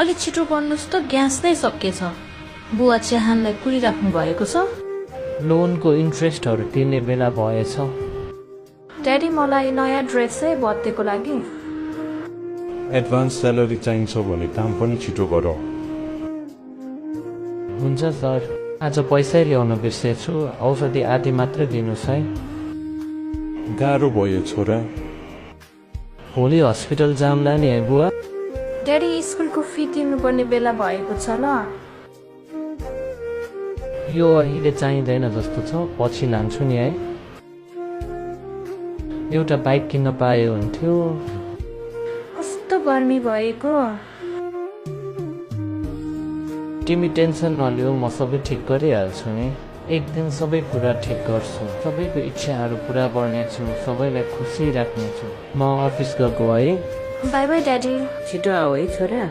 अलि छिटो गर्नुस् त ग्यास नै सकिएछ बुवा चिहानलाई कुरिराख्नु भएको छ लोनको इन्ट्रेस्टहरू तिर्ने बेला भएछ ड्याडी मलाई नयाँ ड्रेस चाहिँ बर्थडेको लागि एडभान्स स्यालेरी चाहिन्छ भने काम पनि छिटो गर हुन्छ सर आज पैसै ल्याउन बिर्सेछु औषधि आदि मात्रै दिनुहोस् है गाह्रो भयो छोरा भोलि हस्पिटल जाम्ला नि है बुवा ड्याडी स्कुलको फी तिर्नुपर्ने बेला भएको छ ल यो अहिले चाहिँदैन जस्तो छ पछि लान्छु नि है एउटा बाइक किन्न पाए हुन्थ्यो कस्तो गर्मी भएको तिमी टेन्सन नलिऊ म सबै ठिक गरिहाल्छु नि एक दिन सबै कुरा ठिक गर्छु सबैको इच्छाहरू पुरा गर्नेछु सबैलाई खुसी राख्नेछु म अफिस गएको है बाई बाई ड्याडी छिटो आऊ है छोरा